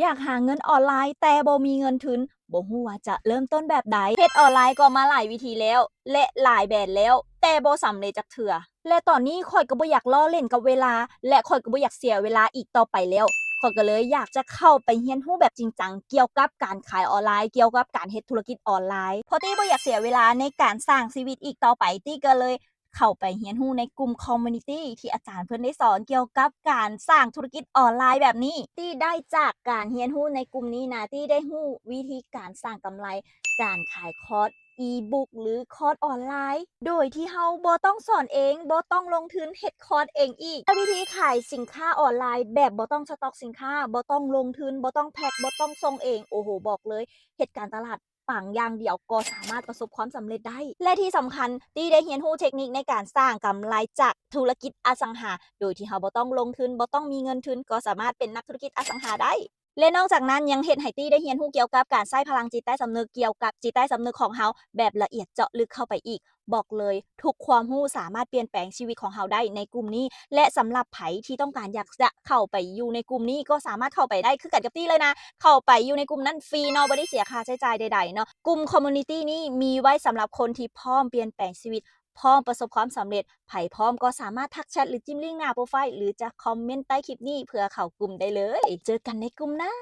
ຢາກຫາເງິນອອນລາຍແຕ່ບໍ່ມີເງິນທຶນ, ບໍ່ຮູ້ວ່າຈະເລີ່ມຕົ້ນແບບໃດ. ເຮັດອອນລາຍກໍມາຫຼາຍວິທີແລ້ວ ແລະ ຫຼາຍແບບແລ້ວ, ແຕ່ບໍ່ສຳເລັດຈັກເທື່ອ. ແລະ ຕອນນີ້ຂ້ອຍກໍບໍ່ຢາກລໍ້ຫຼິ້ນກັບເວລາ ແລະ ຂ້ອຍກໍບໍ່ຢາກເສຍເວລາອີກຕໍ່ໄປແລ້ວ. ຂ້ອຍກໍເລີຍຢາກຈະເຂົ້າໄປຮຽນຮູ້ແບບຈິງຈັງກ່ຽວກັບການຂາຍອອນລາຍ, ກ່ຽວກັບການເຮັດທຸລະກິດອອນລາຍ. ເພາະຕິບໍ່ຢາກເສຍເວລາໃນການສ້າງຊີວິດອີກຕໍ່ໄປ, ຕິກໍເລີຍ ເຂົ້າໄປຮຽນຮູ້ໃນກຸ່ມຄອມມູນິຕີ້ທີ່ອາຈານເພິ່ນໄດ້ສອນກ່ຽວກັບການສ້າງທຸລະກິດອອນລາຍແບບນີ້. ຕິໄດ້ຈາກການຮຽນຮູ້ໃນກຸ່ມນີ້ນະ, ຕິໄດ້ຮູ້ວິທີການສ້າງກຳໄລ, ການຂາຍຄອດອີບຸກ ຫຼື ຄອດອອນລາຍ ໂດຍທີ່ເຮົາບໍ່ຕ້ອງສອນເອງ, ບໍ່ຕ້ອງລົງທຶນເຮັດຄອດເອງອີກ. ແລະ ວິທີຂາຍສິນຄ້າອອນລາຍແບບບໍ່ຕ້ອງສະຕັອກສິນຄ້າ, ບໍ່ຕ້ອງລົງທຶນ, ບໍ່ຕ້ອງແພັກ, ບໍ່ຕ້ອງສົ່ງເອງ. ໂອ້ໂຫ ບອກເລີຍ, ເຮັດການຕະຫຼາດ ປັງຢ່າງດຽວກໍສາມາດປະສົບຄວາມສຳເລັດໄດ້. ແລະ ທີ່ສຳຄັນ, ຕິໄດ້ຮຽນຮູ້ເທັກນິກໃນການສ້າງກຳໄລຈາກທຸລະກິດອະສັງຫາ, ໂດຍທີ່ເຮົາບໍ່ຕ້ອງລົງທຶນ, ບໍ່ຕ້ອງມີເງິນທຶນ, ກໍສາມາດເປັນນັກທຸລະກິດອະສັງຫາໄດ້. ແລະ ນອກຈາກນັ້ນ, ຍັງເຮັດໃຫ້ຕິໄດ້ຮຽນຮູ້ກ່ຽວກັບການໃຊ້ພະລັງຈິດໃຕ້ສຳນຶກ, ກ່ຽວກັບຈິດໃຕ້ສຳນຶກຂອງເຮົາແບບລະອຽດເຈາະເລິກເຂົ້າໄປອີກ. ບອກເລີຍ, ທຸກຄວາມຮູ້ສາມາດປ່ຽນແປງຊີວິດຂອງເຮົາໄດ້ໃນກຸ່ມນີ້ ແລະ ສຳລັບໃຜທີ່ຕ້ອງການຢາກຈະເຂົ້າໄປຢູ່ໃນກຸ່ມນີ້ ກໍສາມາດເຂົ້າໄປໄດ້ຄືກັນກັບຕິເລີຍນະ. ເຂົ້າໄປຢູ່ໃນກຸ່ມນັ້ນຟຣີເນາະ, ບໍ່ໄດ້ເສຍຄ່າໃຊ້ຈ່າຍໃດໆເນາະ. ກຸ່ມຄອມມູນິຕີ້ນີ້ມີໄວ້ສຳລັບຄົນທີ່ພ້ອມປ່ຽນແປງຊີວິດ, ພ້ອມປະສົບຄວາມສຳເລັດ. ໃຜພ້ອມກໍສາມາດທັກແຊັດ ຫຼື ຈິ້ມລິ້ງໜ້າໂປຣໄຟລ໌ ຫຼື ຈະຄອມເມັນໃຕ້ຄລິບນີ້ເພື່ອເຂົ້າກຸ່ມໄດ້ເລີຍ. ເຈີກັນໃນກຸ່ມນະ.